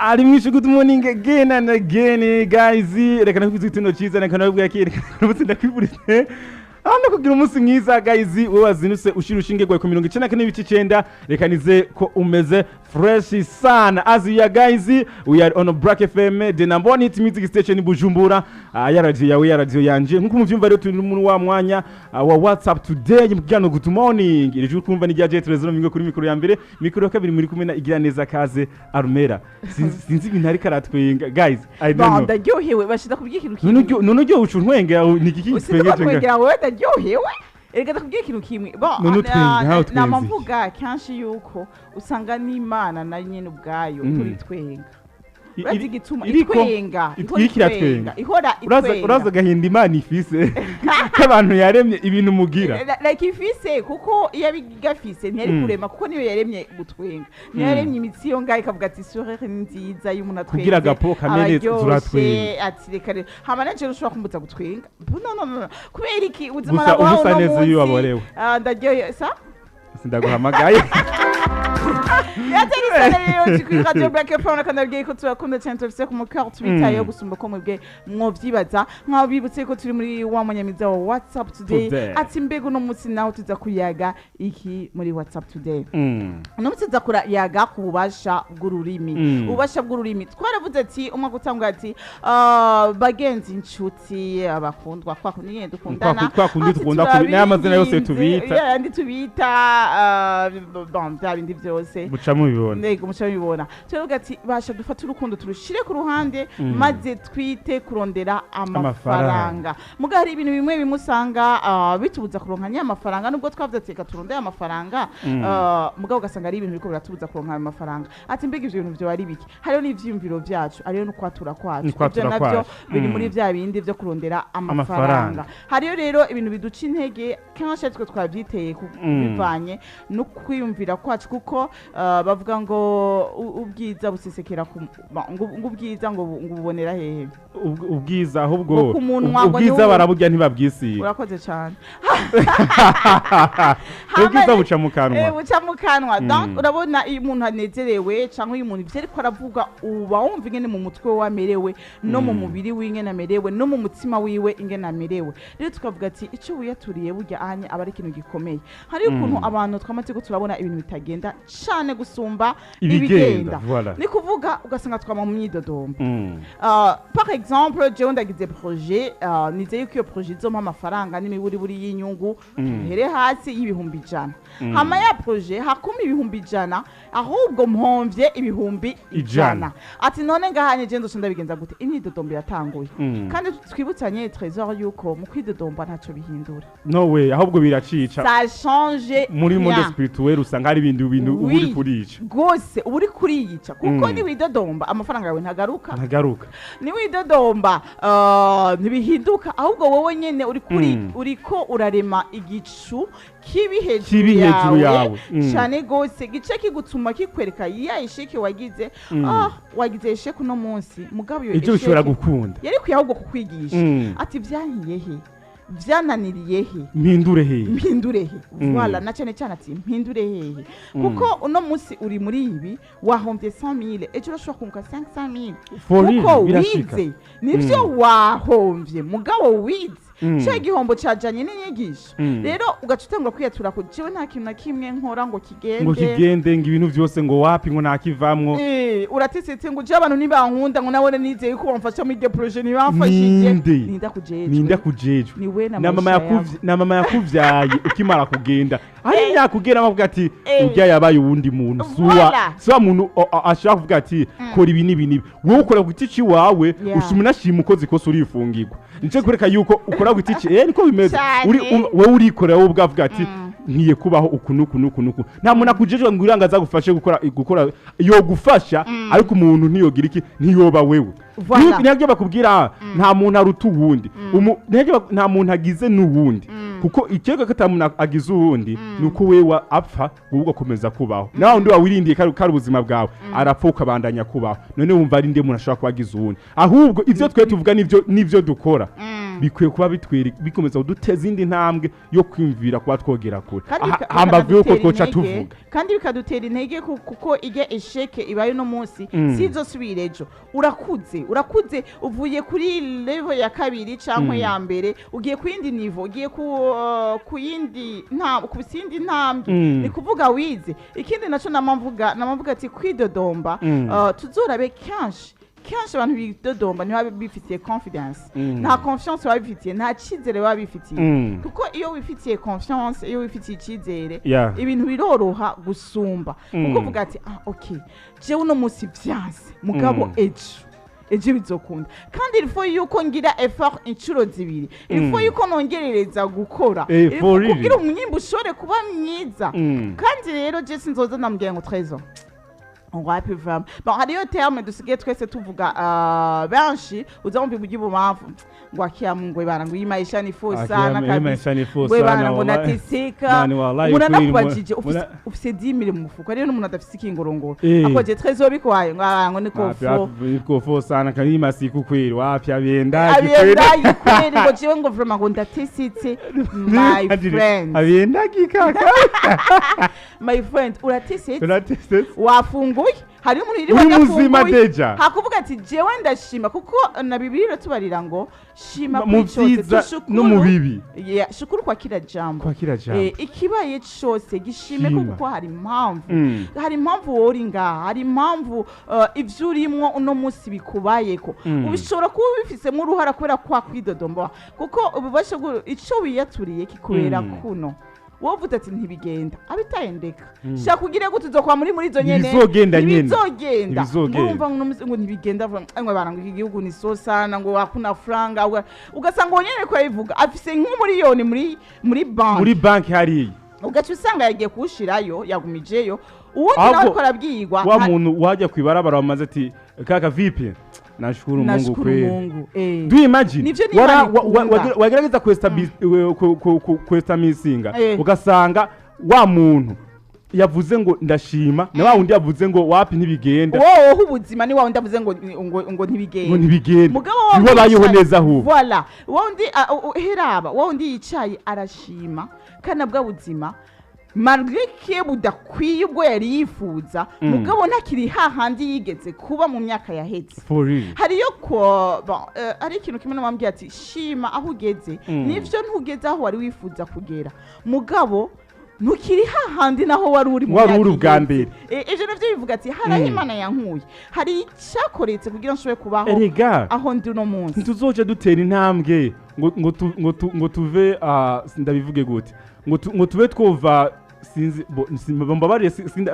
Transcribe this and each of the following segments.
Ari mwishu. Good morning again and again, guys. Reka nakwifuza igitondo cyiza, reka nabibwira ko reka umunsi ndakwifurize hano kugira umunsi mwiza, guys. Wowe wazinutse ushira ushinge gwawe ku 94.9, reka nize ko umeze fresh sana. As you are, guys, we are on Black FM, the number one hit music station in Bujumbura. Ya radio yawe, ya radio yanje. Nkuko muvyumva rero, turi muri wa mwanya wa WhatsApp Today mu kiganiro Good Morning. Iri jwi kumva ni rya Jet Trezor Mingo kuri mikoro ya mbere, mikoro ya kabiri muri kumwe na Igira Neza Kaze Arumera. Sinzi ibintu ariko aratwenga, guys, I don't Bon, know. Ndaryohewe, bashiza kubwira ikintu None kimwe. none uryo uca untwengera, ni iki? Usibye Kitwengeje nga? Kwegera wowe, ndaryohewe. Erega ndakubwira ikintu kimwe. Bon, None utwenga, nkaho utwenze nama iki? Mvuga kenshi yuko usanga n'Imana nayo nyene ubwayo turitwenga. Urazi igituma iriko itwenga? Ihora iriko iratwenga. itwenga, ihora Uraza itwenga. Uraza agahinda Imana ifise k'abantu yaremye, ibintu mugira. Like ifise, kuko iyo abigafise ntiyari kurema, kuko niyo yaremye gutwenga, niyo yaremye imitsi yo ngaho, ikavuga ati sourire ni nziza, iyo umuntu atwenze Kugira agapo kamere aba turatwenga. aryoshe. Ati reka rero hama nanje ushobora kumbuza gutwenga. No, no, no, kubera iki ubuzima Gusa nabuhawe uba usa uno neza iyo munsi, waborewe. ah, ndaryoye sa. Sindaguhamagaye. Yatari sana rero kuri Radio Black FM, nakanabwiye ko turakunda cyane, tubifise ku mukara, tubitayeho gusumba ko mwebwe mwovyibaza. Nkaho bibutse ko turi muri wa munyamiza wa WhatsApp Today. Today. Ati mbega uno munsi naho tuza kuyaga iki muri WhatsApp Today? Uno munsi tuza kuyaga ku bubasha bw'ururimi. Ububasha bw'ururimi, twaravuze ati umwaka utangwa, ati bagenzi, inshuti, abakundwa, kwa kundi nyene dukundana. Kwa kundi Ati dukunda n'amazina yose turabinginze, tubita. yayandi tubita, bon, bya bindi byose. Muca mubibona. Ntego muca mubibona. Turavuga ati basha dufate urukundo turushire ku ruhande, maze twite kurondera amafaranga. Amafaranga. Muga hari ibintu bimwe bimwe usanga bitubuza kuronka nya mafaranga, nubwo twavuze ati reka turondere amafaranga, mugabo ugasanga ari ibintu biriko biratubuza kuronka ayo mafaranga. Ati mbega ivyo bintu vyo ari biki? Hariho n'ivyiyumviro vyacu, hariho no kwatura kwacu. N'ukwatura Ivyo navyo kwacu. biri muri vya bindi vyo kurondera amafaranga. Amafaranga. Hariyo rero ibintu biduca intege kenshi aritwe twavyiteye bivanye no kwiyumvira kwacu, kuko bavuga ngo ubwiza busesekera ku ngo ubwiza ngo bubonera hehe? Ubwiza ahubwo Ngo ku munwa, ngo ubwiza baraburya ntibabwisiga. Urakoze cyane. Ubwiza buca mu kanwa. Buca mu kanwa. Donc urabona iyo umuntu anezerewe cyangwa iyo umuntu ivyo ariko aravuga, uba wumva ingene mu mutwe we amerewe, no mu mubiri wiwe ingene amerewe, no mu mutima wiwe ingene amerewe. Rero tukavuga ati ico wiyaturiye burya anye aba ari ikintu gikomeye. Hariyo ukuntu abantu twamaze ko turabona ibintu bitagenda cane gusumba ibigenda. Ibigenda. Voilà. Ni kuvuga ugasanga twama mu myidodombo. Par exemple, jewe ndagize projet, nizeye ko iyo projet izompa amafaranga n'imiburiburi y'inyungu, here hasi y'100.000. Hama ya projet hakuma 100.000, ahubwo mpomvye ibihumbi 100. ijana. Ati none ngahanye je ndoca ndabigenza gute? Imyidodombo iratanguye. Kandi twibutsanye, Trésor, yuko mu kwidodomba ntaco bihindura. No way, ahubwo biracica. Ça change Muri monde rien. spirituel usanga hari ibindi bintu uba uri Oui. kurica. Rwose uba uri kuriyica, kuko niwidodomba amafaranga yawe ntagaruka. Ntagaruka. Niwidodomba ntibihinduka, ahubwo wowe nyene uri kuri uriko urarema igicu kibi hejuru Kibi hejuru yawe. Cane gose, gice kigutuma kikwereka ya échec wagize. Ah, wagize échec uno munsi, mugabo iyo Ibyo bishobora échec gukunda. yari kwiye ahubwo kukwigisha. Ati vyankiye he? Vyananiriye he? Mpindure hehe? Mpindure he? Voilà, na cyane cyane ati mpindure hehe? Kuko uno munsi uri muri ibi, wahombye 100,000, ejo urashobora kunguka 500,000. For real, Kuko birashika. wize nivyo wahombye, mugabo wize ca gihombo cajanye n'inyigisho. Rero ugaca utangura kwiyatura ko jewe nta kintu na kimwe nkora ngo kigende. Ngo kigende, ngo ibintu byose ngo wapi, ngo ntakivamwo. Uratesetse ngo je abantu ntibankunda, ngo nabone nizeye ko bamfasha muri iryo projet ntibamfashije. Ninde? Ninda kujejwe? Ninde akujejwe? Ni we na na mama maisha na mama yakuvyaye ukimara kugenda, hari imyaka ugera bavuga ati urya yabaye uwundi muntu, suwa Voilà. suwa muntu ashaka kuvuga ati kora ibi n'ibi n'ibi, wowe ukora ku giti ciwawe. Ushima unashima ukoze ikosa urifungirwa, nico kwereka yuko ukora ku giti ci niko bimeze. Cane. Uri wowe urikorera wowe ubwavuga ati nkiye kubaho uku n'uku n'uku n'uku. Nta muntu akujejwe ngo uranga azagufashe gukora yogufasha, ariko umuntu ntiyogira iki, ntiyoba wewe. Voilà. Nibyo bakubwira, nta muntu aruta uwundi. Nta muntu agize n'uwundi. Kuko ikega ko atamuntu agize uwundi, ni uko wewe apfa, wowe ugakomeza kubaho, nawe undi wawirindiye kari ubuzima bwawe arapfa, ukabandanya kubaho. None wumva ari nde muntu ashobora kuba agize uwundi? Ahubwo ivyo twe tuvuga n'ivyo dukora bikwiye kuba bitwereka, bikomeza kuduteza indi ntambwe yo kwiyumvira kuba twogera kure. Kandi Hambavu yuko bikadutera twoca intege, tuvuga. Kandi bikadutera intege kuko ijya échec ibaye uno munsi, sizosubira ejo. Urakuze, urakuze, uvuye kuri level ya kabiri cyangwa ya mbere, ugiye ku yindi niveau, ugiye ku yindi nta ku yindi ntambwe. Ni kuvuga wize. Ikindi naco namamvuga ati kwidodomba, tuzorabe kenshi kenshi abantu bidodomba ntibabe bifitiye confidence. Nta confiance baba bifitiye, nta cyizere baba bifitiye. Kuko iyo wifitiye confiance, iyo wifitiye icyizere, ibintu biroroha gusumba. Kuko uvuga ati: "Ah, okay, jewe uno munsi vyanse, mugabo ejo bizokunda, kandi il faut yuko ngira effort inshuro zibiri, il faut yuko nongerereza gukora." Il faut For real. kugira umwimbu ushobore kuba mwiza. Kandi rero je sinzoza ndamubwira ngo Trésor wapi, vraiment. Bon, hariyo terme dusigaye twese tuvuga, benshi uzamva mu bubamfu ngo akia Mungu bana, ngo iyi maisha ni faux sana kabisa. Maisha ni faux Ngo bana, sana, ngo wallahi. nateseka. Mani, wallahi, Umuntu kweli, anakubajije ufise 10 000 mu mufuko, hariyo n'umuntu adafise ikingorongoro, akoje Trésor bikwaye ngo ah, ngo niko Wapi, faux. wapi, niko faux sana kalima siku kweli, wapi, abiendaji kweli. Abiendaji kweli, ngo jewe ngo vraiment ngo ndatesetse, my friend. Abiendagi kaka. My friend, uratesetse? Uratesetse. Wafunguye, hariho umuntu yiriwe Uri muzima adafunguye. déjà. Hakuvuga ati jewe ndashima, kuko na Bibiliya iratubarira ngo shima Mu kuri cyose, vyiza tushukuru. no mu bibi. Yeah, shukuru kwa kila jambo. Kwa kila jambo. Ikibaye cyose gishime, Shima. kuko hari impamvu. Hari impamvu wowe uri ngaha, hari impamvu ivyo urimwo uno munsi bikubayeko. Ubishobora kuba ubifisemo uruhara kubera kwa kwidodomba, kuko ububasha ico wiyaturiye kikubera kuno. Wowe uvuze ati ntibigenda, abitayendeka, shaka ugire gute, uzokwa muri izo nyene. Ntibizogenda nyene. Ntibizogenda. Ntibizogenda. Urumva ngo uno munsi ngo ntibigenda vuba, ngo bana, ngo iki gihugu ni so sana, ngo hakuna franga, ugasanga uwo nyene ko yabivuga afise nk'umuriyoni muri banki. Muri banki hariya. Ugaca usanga yagiye kuwushirayo, yagumijeyo. Uwundi nawe Ahubwo ariko arabwirwa wa muntu wajya kwibarabara wamaze ati: "Kaka, vipi?" "Nashukuru Mungu." Nashukuru Kweli. Mungu, eh. Do you imagine? Nivyo ni Imana ikunda. Wagerageza kwestamisinga, ugasanga wa muntu yavuze ngo ndashima na wa wundi yavuze ngo wapi, ntibigenda. Wowe ubuzima ni wa wundi avuze ngo ntibigenda. Ngo ntibigenda. Mugabo wa Niwe wundi abayeho yicaye- neza ahubwo. Voilà, wa wundi heraba wa wundi yicaye arashima, kandi bwa buzima malgré que budakwiye ubwo yari yifuza, mugabo ntakiri hahandi yigeze kuba mu myaka yaheze. For real. Hariyo ko bon, hari ikintu kimwe namubwiye ati shima aho ugeze. Nivyo, ntugeze aho wari wifuza kugera, mugabo ntukiri hahandi naho wari uri mu Wari myaka uri ubwa iheze. mbere. Ivyo navyo bivuga ati hari aho Imana yankuye, hari icyakoretse kugira nshobore kubaho Erega aho ndi uno munsi. Ntituzoce dutera intambwe ngo tuve, ndabivuge gute, ngo tube twova, sinzi mbabarire,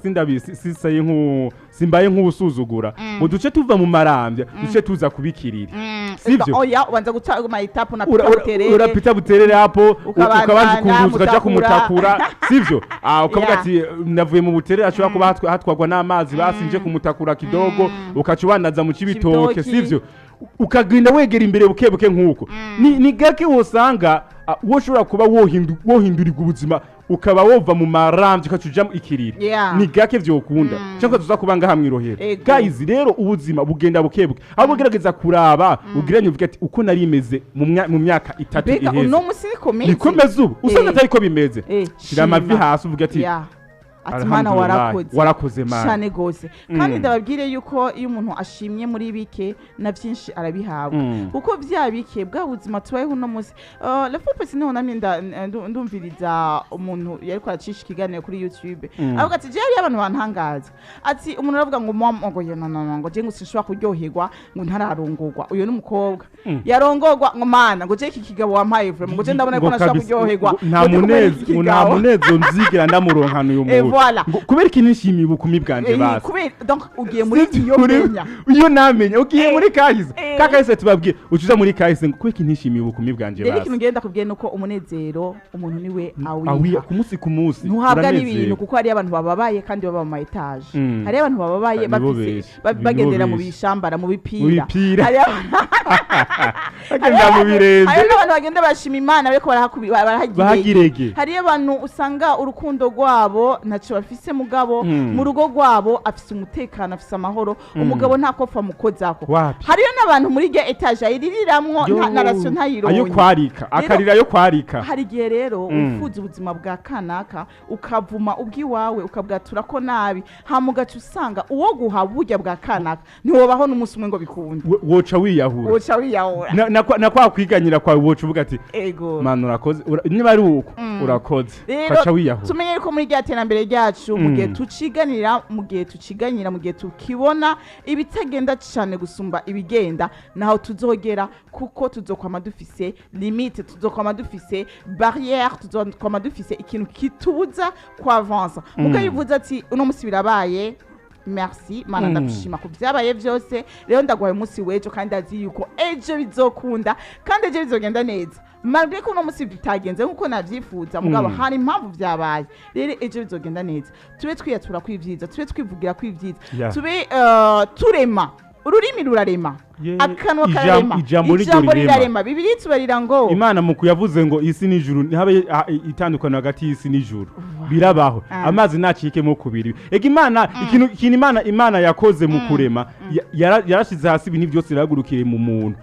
sindabizi, sisaye nku simbaye nk'usuzugura, ngo duce tuva mu Marambya duce tuza kubikirira, sivyo? Oya, ubanza guca ma étapes na Ura- ura- Buterere. Urapita Buterere hapo, Ukabandanya, ukabanza ukunguza ukaja Mutakura. Kumutakura, sivyo? Ukavuga ati navuye mu Buterere ashobora kuba hatwagwa n'amazi, basinje kumutakura kidogo, ukaca ubanaza mu Cibitoke. Cibitoki. Sivyo? Ukagenda wegera imbere buke buke nk'uko ni gake wosanga woshobora kuba wohindurirwa ubuzima, ukaba wova mu Marambya ukaca uja mu Ikiriri. Ni gake vyokunda, cyangwa tuza kuba ngaha mw'irohero. Guys, rero ubuzima bugenda buke buke, ahubwo gerageza kuraba ugiranye uvuge ati uko nari meze mu myaka 3 Mbega iheze uno munsi nikomeze? Nikomeze ubu usanga atari ko bimeze. Shira amavi Shima. hasi uvuge ati Ati Mana, "Alhamdulillah, warakoze." Warakoze Mana. Cyane gose. Kandi ndababwire yuko iyo umuntu ashimye muri bike, na byinshi arabihabwa. Kuko bya bike, bwa buzima tubayeho uno munsi, la fois passée niho namye ndumviriza umuntu yariko aracisha ikiganiro kuri YouTube. Avuga ati jewe hariyo abantu bantangaza, ati umuntu aravuga ngo mama, ngo yo no no no, ngo je ngo sinshobora kuryoherwa ngo ntararongorwa. Uyu ni umukobwa yarongorwa, ngo Mana, ngo je iki kigabo wampaye vraiment, ngo je ndabona ko Ngo nashobora kabisa, kuryoherwa ngo nta ngo ndi kumwe munezero n'iki ngo nta kigabo. munezero nzigera ndamuronkana uyu muntu. Voilà. Ngo kubera iki nishimiye ubukumi bwanje basi? Kubera donc ugiye muri Sivyo, iyo menya. Iyo namenye ugiye muri kahise. Eh. Kahise tubabwiye, ucuza muri kahise ngo kubera iki nishimiye ubukumi bwanje Rero basi? ikintu ngenda kubwiye nuko umunezero umuntu niwe awiha awiha. Ku munsi ku munsi Ntuhabwa uranezerwa. n'ibintu, kuko hariyo abantu bababaye kandi baba mu ma étage. Hariyo abantu bababaye Nibo bafise benshi. Nibo bagendera mu benshi. bishambara, mu Mu bipira. bipira. Hariyo Bagenda mu birenge. Hariyo n'abantu bagenda bashima Imana bariko barahagirege. Bahagirege. Hariyo abantu usanga urukundo rwabo ntacyo bafise, mugabo mu rugo rwabo afise umutekano, afise amahoro, umugabo nta kofa amukozako. Wapi. Hariyo n'abantu muri iryo étage ayiririramwo na ration ntayironye. Ayo kwarika, akarira ayo kwarika. Hari igihe rero wifuza ubuzima bwa kanaka, ukavuma ubw'iwawe, ukabwatura ko nabi, hama ugaca usanga uwo guha burya bwa kanaka ntiwobaho n'umunsi umwe ngo bikunde. Woca wiyahura. Woca wiyahura. Na kwa kwiganyira kwawe woca uvuga ati: Ego. "Mana, urakoze." Niba ari uko, urakoze. Rero ukaca wiyahura. tumenye yuko muri rya terambere ryacu, mu gihe tuciganira, mu gihe tuciganyira, mu gihe tukibona ibitagenda cyane gusumba ibigenda, naho tuzogera, kuko tuzokwama dufise limite, tuzokwama dufise barrière, tuzokwama dufise ikintu kitubuza kwavansa. Mugo bivuze ati: "Uno munsi birabaye, merci Mana, ndagushima ku byabaye byose, rero ndaguhaye umunsi w'ejo, kandi ndazi yuko ejo bizokunda kandi ejo bizogenda neza, malgré ko uno munsi bitagenze nk'uko navyifuza, mugabo hari impamvu vyabaye, rero ejo bizogenda neza." Tube twiyatura kw'ivyiza, tube twivugira kw'ivyiza, tube turema. Ururimi rurarema. Akanwa kararema. Ijambo niryo Ijambo rirema. rirarema. Bibiri tubarira ngo Imana mu kuyavuze ngo isi n'ijuru ntihabe itandukaniro hagati y'isi n'ijuru, birabaho. Amazi nacikemo kubiri. Ega Imana, ikintu Imana yakoze mu kurema, yarashize hasi ibintu byose, irahagurukire mu muntu.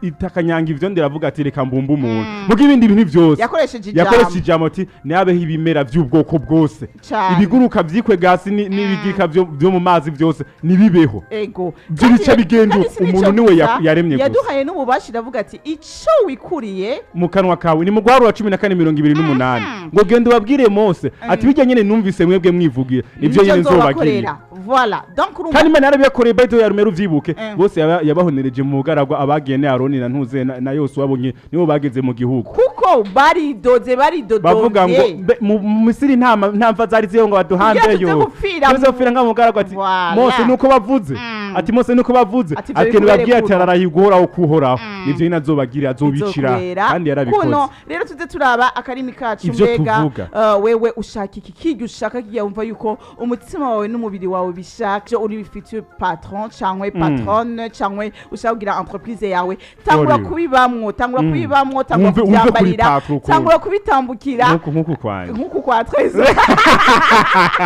Itakanyanga ivyo, ndiravuga ati: "Reka mbumbe umuntu." Muga ibindi bintu byose yakoresheje ijambo. Yakoresheje ijambo ati: "Ntihabeho ibimera by'ubwoko bwose, Cane. ibiguruka vyikwega hasi n'ibigika vyo mu mazi byose nibibeho." Ego. Ibyo bice bigenda Kandi uko, si n'ico umuntu niwe gusa, yaremye gusa. Yaduhaye n'ububasha, iravuga ati: "Ico wikuriye mu kanwa kawe." Ni mu guharura 14:28 ngo: "Genda ubabwire Mose ati: bijya nyene numvise mwebwe mwivugira, nivyo nyene nzobagirira." Nzobakorera. Voilà, donc urumva Kandi Imana yarabibakoreye bayito ya rumera, uvyibuke. Bose yabahonereje mu bugaragwa, abagiye ne Aroni na Ntuze na Yosuwa, bonye nibo bageze mu gihugu. Kuko baridoze, baridodombye. Bavuga ngo mu Misiri nta mva zari ziriho ngo baduhambeyo. Tugiye gupfira Tuze gupfira nga mu bugaragwa. Ati: Voilà. "Mose, nuko bavuze." Ati: "Mose, nuko bavuze." Ati: "Ivyo Ati: bikubere "Babwiye ati kuno." ararahiye uguhoraho kuhoraho, nivyo nyine azobagirira, azobicira. Bizokubera Kandi yarabikoze. Kuno rero tuze turaba akarimi kacu. Ivyo Mbega tuvuga. wewe ushaka iki? Kirya ushaka, kirya wumva yuko umutima wawe n'umubiri wawe bishaka, ivyo uri bifitiye patron canke patronne, canke ushaka kugira entreprise yawe, tangura Ori. kubibamwo, tangura kubibamwo, tangura Wumve kuri kuvyambarira, patron ukuntu. tangura kubitambukira. Nkuku kwanje. Nkuku kwa Trésor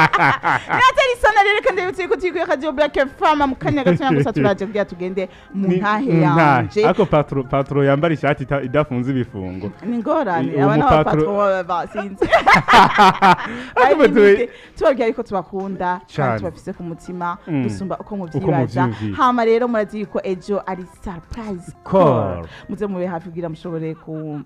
natari sana. Rero kandi ndabitse ko turi kuri Radio Black FM, mu kanya gatoya gusa turaje kugira tugende mu ntahe yanje. Ariko patron yambara ishati idafunze ibifungo. Ni ingorane. Uwo Aba mupatro n'abapatro basinze. Ariko Tubabwira yuko tubakunda kandi Cane. tubafise ku mutima gusumba uko Uko muvyibaza. muvyiyumvira. Hama rero murazi yuko ejo ari surprise Call. call, muze mube hafi kugira mushobore ku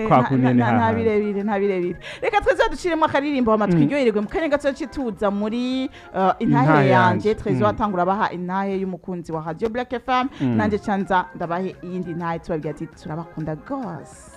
Kwa kunene nta hahandi. birebire, nta birebire. Reka twese duciremo akaririmbo, hama twiryohererwe. Mu kanya gato tuza muri intahe Intahe yanje. yanje. Trésor atangura abaha intahe y'umukunzi wa Radio Black FM, nanje canza ndabahe iyindi ntahe. Tubabwira ati turabakunda gose.